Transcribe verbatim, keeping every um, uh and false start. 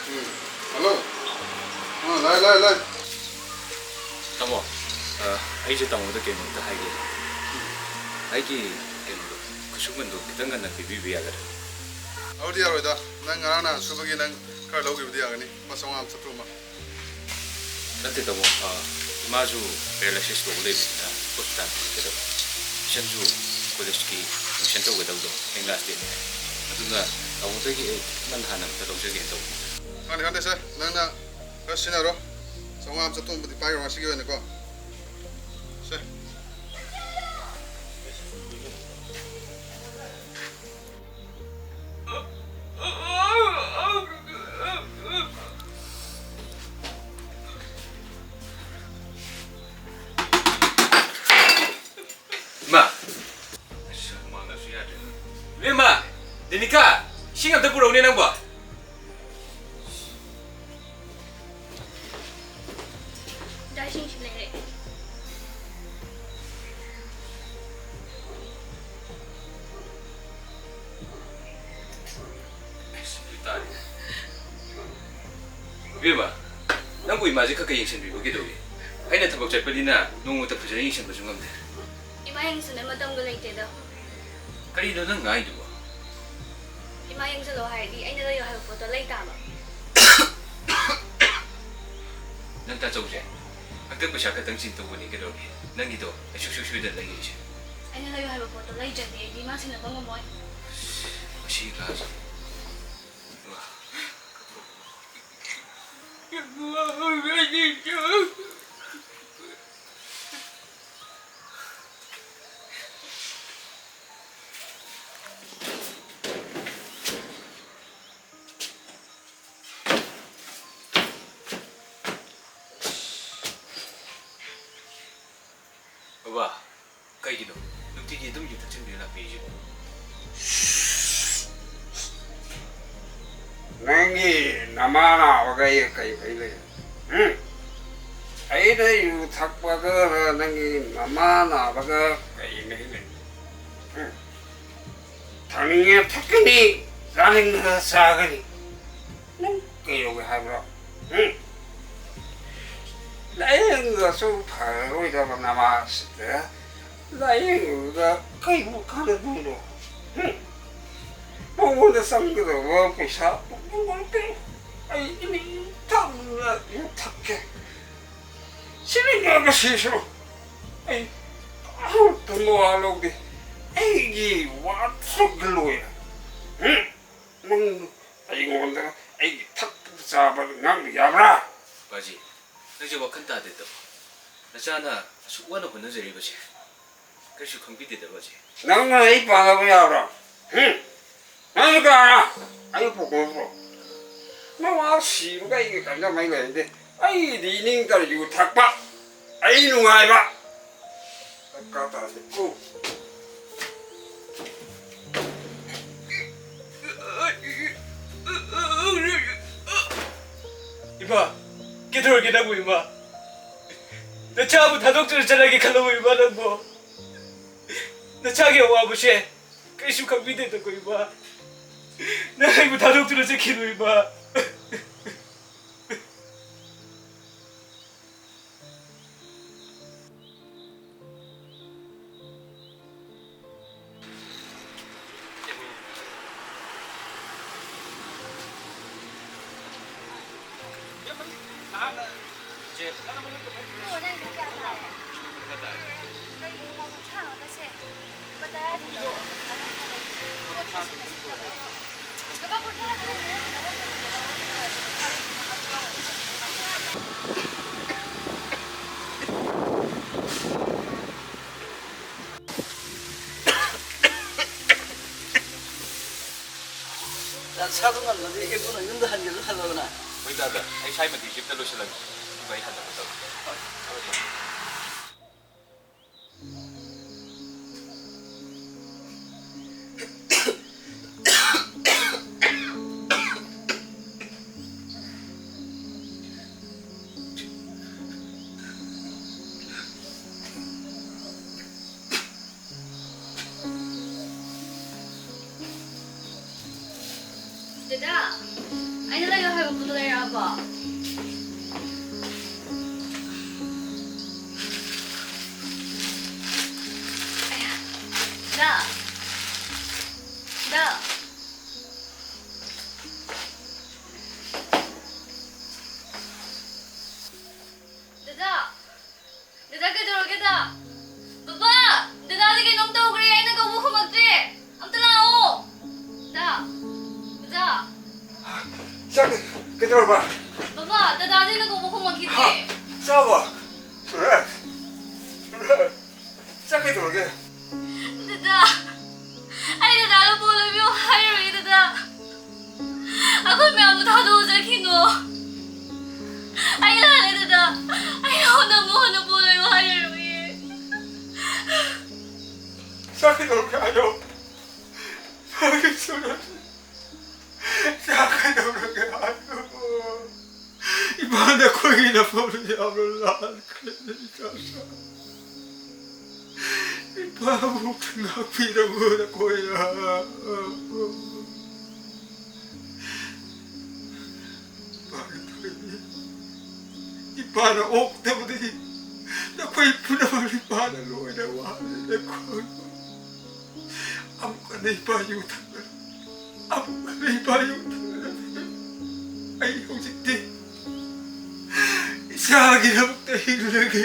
ꯎꯝ, hello. ꯑꯥ, ꯂꯥꯛꯑꯦ, ꯂꯥꯛꯑꯦ, ꯂꯥꯛꯑꯦ꯫ ꯇꯥꯃꯣ, ꯑ, ꯑꯩꯁꯦ ꯇꯥꯃꯣꯗ ꯀꯩꯅꯣꯝꯇ ꯍꯥꯏꯒꯦ꯫ ꯑꯩꯒꯤ ꯀꯩꯅꯣꯗꯣ, ꯈꯨꯠꯁꯨꯃꯟꯗꯣ ꯈꯤꯇꯪ ꯉꯟꯅ ꯄꯤꯕꯤꯕ ꯌꯥꯒꯗ꯭ꯔꯥ? ꯑꯗꯨꯗꯤ ꯌꯥꯔꯣꯏꯗ꯫ ꯅꯪ ꯉꯔꯥꯡ ꯅꯍꯥꯟ ꯁꯨꯕꯒꯤ ꯅꯪ ꯈꯔ ꯂꯧꯈꯤꯕꯗꯤ ꯌꯥꯒꯅꯤ꯫ ꯂꯨꯄꯥ ꯆꯥꯝꯃꯉꯥ ꯑꯃ, ꯆꯥꯇ꯭ꯔꯨꯛ ꯑꯃ꯫ ꯅꯠꯇꯦ ꯇꯥꯃꯣ, ꯑ, ꯏꯃꯥꯁꯨ paralysis ꯇꯧꯕ ꯂꯩꯕꯅꯤꯅ ꯍꯣꯁꯄꯤꯇꯥꯜ ꯄꯨꯈꯠꯀꯗꯕ꯫ ꯏꯆꯟꯁꯨ ꯀꯣꯂꯦꯖꯀꯤ ꯑꯦꯗꯃꯤꯁꯟ ꯇꯧꯒꯗꯕꯗꯣ ꯍꯌꯦꯡ ꯂꯥꯁ ꯗꯦꯠꯅꯦ꯫ ꯑꯗꯨꯅ ꯇꯥꯃꯣꯗꯒꯤ ꯑꯩ ꯈꯤꯇꯪ ꯍꯥꯟꯅ ꯑꯝꯇ ꯂꯧꯖꯒꯦꯅ ꯇꯧꯕꯅꯤꯗ꯫ ꯀꯥꯟꯗꯦ, ꯀꯥꯟꯗꯦ ꯁꯦ, ꯅꯪꯅ ꯈꯔ ꯁꯤꯖꯤꯟꯅꯔꯣ꯫ ꯆꯥꯝꯃꯉꯥ ꯑꯃ, ꯆꯥꯇ꯭ꯔꯨꯛ ꯑꯃꯗꯤ ꯄꯥꯏꯈ꯭ꯔꯣ ꯉꯁꯤꯒꯤ ꯑꯣꯏꯅꯀꯣ꯫ ꯁꯦ꯫ ꯏꯃꯥ! ꯑꯁ, ꯍꯨꯃꯥꯡꯒꯁꯨ ꯌꯥꯗ꯭ꯔꯦ꯫ ꯏꯕꯦꯝꯃ! ꯗꯦꯅꯤꯀꯥ! ꯏꯁꯤꯡ ꯑꯝꯇ ꯄꯨꯔꯛꯎꯅꯦ ꯅꯪꯕꯣ꯫ ꯗꯥ, ꯏꯁꯤꯡꯁꯤ ꯂꯩꯔꯦ꯫ ꯑꯁ, ꯑꯗꯨ ꯇꯥꯔꯦ꯫ ꯏꯕꯦꯝꯃ, ꯅꯪꯕꯨ ꯏꯃꯥꯁꯦ ꯈꯔ ꯈꯔ ꯌꯦꯡꯁꯤꯟꯕꯤꯕ ꯀꯩꯗꯧꯏ? ꯑꯩꯅ ꯊꯕꯛ ꯆꯠꯄꯅꯤꯅ ꯅꯣꯡꯃꯇ ꯐꯖꯅ ꯌꯦꯡꯁꯤꯟꯕꯁꯨ ꯉꯝꯗꯦ꯫ ꯏꯃꯥ ꯌꯦꯡꯁꯤꯟꯕꯩ ꯃꯇꯝꯒ ꯂꯩꯇꯦꯗ꯫ ꯀꯔꯤꯅꯣ ꯅꯪ ꯉꯥꯡꯏꯗꯨꯕꯣ? ꯏꯃꯥ ꯌꯦꯡꯁꯤꯜꯂꯣ ꯍꯥꯏꯔꯗꯤ ꯑꯩꯅ ꯂꯩꯌꯣ ꯍꯥꯏꯕ ꯄꯣꯠꯇꯣ ꯂꯩ ꯇꯥꯕ꯫ ꯅꯪ ꯇꯥꯆꯧꯁꯦ, ꯍꯟꯗꯛ ꯄꯩꯁꯥ ꯈꯛꯇꯪ ꯆꯤꯟ ꯇꯧꯕꯅꯤ ꯀꯩꯗꯧꯔꯒꯦ? ꯅꯪꯒꯤꯗꯣ ꯑꯩ ꯁꯨꯡꯁꯣꯏ ꯁꯣꯏꯗꯅ ꯂꯩꯒꯦ ꯑꯩꯁꯦ꯫ ꯑꯩꯅ ꯂꯩꯌꯣ ꯍꯥꯏꯕ ꯄꯣꯠꯇꯣ ꯂꯩꯗ꯭ꯔꯗꯤ ꯑꯩꯗꯤ ꯏꯃꯥ ꯁꯦꯟꯅꯕ ꯉꯝꯃꯣꯏ꯫ ꯃꯁꯤ ꯂꯥꯁ꯫ ꯕꯕꯥ, ꯀꯩꯒꯤꯅꯣ ꯅꯨꯡꯇꯤꯒꯤ ꯑꯗꯨꯝ ꯌꯨ ꯊꯛꯆꯤꯟꯕꯤꯗꯨꯅ ꯂꯥꯛꯄꯤꯔꯤꯁꯤꯕꯣ? ꯅꯪꯒꯤ ꯅꯃꯥ ꯅꯥꯕꯒ ꯑꯩꯒ ꯀꯩ ꯃꯔꯤ ꯂꯩ? ꯎꯝ? ꯑꯩꯅ ꯌꯨ ꯊꯛꯄꯒ ꯅꯪꯒꯤ ꯅꯃꯥ ꯅꯥꯕꯒ ꯀꯩ ꯃꯔꯤ ꯂꯩ? ꯎꯝ? ꯊꯛꯅꯤꯡꯉꯦ ꯊꯛꯀꯅꯤ, ꯆꯥꯅꯤꯡꯉꯒ ꯆꯥꯒꯅꯤ꯫ ꯅꯪ ꯀꯩꯗꯧꯒꯦ ꯍꯥꯏꯕ꯭ꯔꯣ? ꯎꯝ? ꯂꯥꯏꯌꯦꯡꯉꯁꯨ ꯐꯔꯔꯣꯏꯗꯕ ꯅꯃꯥꯁꯤꯗ ꯂꯥꯏꯌꯦꯡꯉꯨꯔꯒ ꯀꯩꯕꯨ ꯀꯥꯟꯅꯗꯣꯏꯅꯣ? ꯎꯝ? ꯃꯉꯣꯟꯗ ꯆꯪꯒꯗꯕ ꯄꯩꯁꯥ ꯄꯨꯝꯅꯃꯛꯇꯤ ꯑꯩ ꯏꯅꯤꯡ ꯇꯝꯅ ꯌꯨ ꯊꯛꯀꯦ꯫ ꯁꯤꯅꯤꯡꯉꯒ ꯁꯤꯁꯅꯨ꯫ ꯑꯩ ꯑꯃꯠꯇ ꯃꯋꯥ ꯂꯧꯗꯦ꯫ ꯑꯩꯒꯤ ꯋꯥ ꯊꯣꯛꯒ ꯂꯣꯏꯔꯦ꯫ ꯎꯝ? ꯅꯪ ꯑꯩꯉꯣꯟꯗ ꯑꯩꯒꯤ ꯊꯛꯄ ꯆꯥꯕ ꯉꯥꯡꯕ ꯌꯥꯕ꯭ꯔꯥ? ꯕꯥꯖꯤ, ꯅꯪꯁꯦ ꯋꯥꯈꯜ ꯇꯥꯗꯦꯗꯣ꯫ ꯅꯆꯥꯅ ꯑꯁꯨꯛ ꯋꯥꯅ ꯍꯣꯠꯅꯖꯔꯤꯕꯁꯦ ꯀꯩꯁꯨ ꯈꯪꯕꯤꯗꯦꯗ, ꯕꯥꯖꯤ꯫ ꯅꯪꯅ ꯑꯩ ꯄꯥꯟꯅꯕ ꯌꯥꯕ꯭ꯔꯥ? ꯎꯝ? ꯅꯪ ꯀꯅꯥꯅ ꯑꯩ ꯄꯣꯛꯄ ꯅꯠꯇ꯭ꯔꯣ? ꯅꯃꯥ ꯁꯤꯕꯒ ꯑꯩꯒ ꯀꯔꯤꯝꯇ ꯃꯔꯤ ꯂꯩꯅꯗꯦ꯫ ꯑꯩꯒꯤꯗꯤ ꯏꯅꯤꯡꯇꯝꯅ ꯌꯨ ꯊꯛꯄ, ꯑꯩ ꯅꯨꯡꯉꯥꯏꯕ꯫ ꯗꯔꯀꯥꯔ ꯇꯥꯗꯦ꯫ ꯎ꯫ ꯏꯃꯥ, ꯀꯩꯗꯧꯔꯒꯦ ꯅꯪꯕꯨ, ꯏꯃꯥ? ꯅꯆꯥꯕꯨ ꯊꯥꯗꯣꯛꯇꯨꯅ ꯆꯠꯂꯒꯦ ꯈꯜꯂꯕ, ꯏꯃꯥ, ꯅꯪꯕꯨ? ꯅꯆꯥꯒꯤ ꯑꯋꯥꯕꯁꯦ ꯀꯩꯁꯨ ꯈꯪꯕꯤꯗꯦꯗꯀꯣ, ꯏꯃꯥ꯫ ꯅꯪ ꯑꯩꯕꯨ ꯊꯥꯗꯣꯛꯇꯨꯅ ꯆꯠꯈꯤꯅꯨ, ꯏꯃꯥ꯫ ꯅꯁꯥꯗꯣ ꯉꯝꯗ꯭ꯔꯗꯤ ꯏꯕꯨꯡꯅ ꯌꯨꯝꯗ ꯍꯟꯒꯦꯁꯨ ꯍꯜꯂꯣꯗꯅ꯫ ꯍꯣꯏ ꯗꯥꯗꯥ, ꯑꯩ ꯁ꯭ꯋꯥꯏ ꯃꯇꯦꯛꯁꯤ ꯑꯝꯇ ꯂꯣꯏꯁꯤꯜꯂꯒꯦ, ꯑꯗꯨꯒ ꯑꯩ ꯍꯟꯅꯕ ꯇꯧꯔꯒꯦ꯫ ꯗꯗꯥ, ꯑꯩꯅ ꯂꯩꯌꯣ ꯍꯥꯏꯕ ꯄꯣꯠꯇꯣ ꯂꯩꯔꯛꯑꯕꯣ? ꯗꯗꯥ, ꯗꯗꯥ꯫ ꯗꯗꯥ, ꯗꯗꯥ ꯀꯩꯗꯧꯔꯒꯦꯗ? ꯕꯕꯥ, ꯗꯗꯥꯗꯤ ꯀꯩꯅꯣꯝ ꯇꯧꯈ꯭ꯔꯦ, ꯑꯩꯅ ꯀꯧꯕ ꯈꯨꯝꯃꯛꯇ꯭ꯔꯦ꯫ ꯑꯝꯇ ꯂꯥꯛꯑꯣ꯫ ꯗꯗꯥ, ꯗꯗꯥ꯫ ꯆꯥꯛ ꯀꯩꯗꯧꯔꯕ? ꯕꯕꯥ, ꯗꯗꯥꯗꯤ ꯑꯩꯅ ꯀꯧꯕ ꯈꯨꯝꯃꯛꯈꯤꯗ꯭ꯔꯦ꯫ ꯍꯥ? ꯆꯥꯕ? ꯁꯨꯔꯖ! ꯁꯨꯔꯖ! ꯆꯥꯛ ꯀꯩꯗꯧꯔꯒꯦ? ꯗꯗꯥ, ꯑꯩ ꯗꯗꯥꯗ ꯄꯣꯠ ꯂꯩꯕꯤꯌꯨ ꯍꯥꯏꯔꯨꯏ ꯗꯗꯥ꯫ ꯑꯩꯈꯣꯏ ꯃꯌꯥꯝꯗꯣ ꯊꯥꯗꯣꯛꯑ ꯆꯠꯈꯤꯅꯣ꯫ ꯑꯩ ꯂꯥꯜꯂꯦ ꯗꯗꯥ꯫ ꯑꯩ ꯅꯉꯣꯟꯗ ꯑꯃꯨꯛ ꯍꯟꯅ ꯄꯣꯠ ꯂꯩꯌꯨ ꯍꯥꯏꯔꯨꯏ꯫ ꯆꯥꯛ ꯀꯩꯗꯧꯔꯒꯦ ꯍꯥꯏꯌꯣ? ꯐꯥꯒꯤ ꯁꯨꯔꯖ꯫ ꯆꯥꯛ ꯀꯩꯗꯧꯔꯒꯦ ꯍꯥꯏꯌꯣ? ꯏꯃꯥ ꯅꯈꯣꯏꯒꯤ ꯅꯐꯝꯗꯨ ꯌꯥꯝꯅ ꯂꯥꯟꯈ꯭ꯔꯦ ꯏꯆꯥꯁꯥ꯫ ꯏꯄꯥꯕꯨ ꯉꯥꯛꯄꯤꯔꯝꯃꯨ ꯅꯈꯣꯏꯅ꯫ ꯏꯄꯥꯅ ꯊꯣꯏꯕꯤ, ꯏꯄꯥꯅ ꯑꯣꯛꯇꯕꯗꯒꯤ ꯅꯈꯣꯏ ꯄꯨꯝꯅꯃꯛ ꯏꯄꯥꯅ ꯂꯣꯏꯅ ꯋꯥꯍꯜꯂꯦ ꯅꯈꯣꯏ꯫ ꯑꯃꯨꯛ ꯍꯟꯅ ꯏꯄꯥ ꯌꯨ ꯊꯛꯂꯔꯣꯏ꯫ ꯑꯃꯨꯛ ꯍꯟꯅ ꯏꯄꯥ ꯌꯨ ꯊꯛꯂꯔꯣꯏ꯫ ꯑꯩ ꯍꯧꯖꯤꯛꯇꯤ ꯏꯆꯥꯒꯤꯗꯃꯛꯇ ꯍꯤꯡꯂꯒꯦ꯫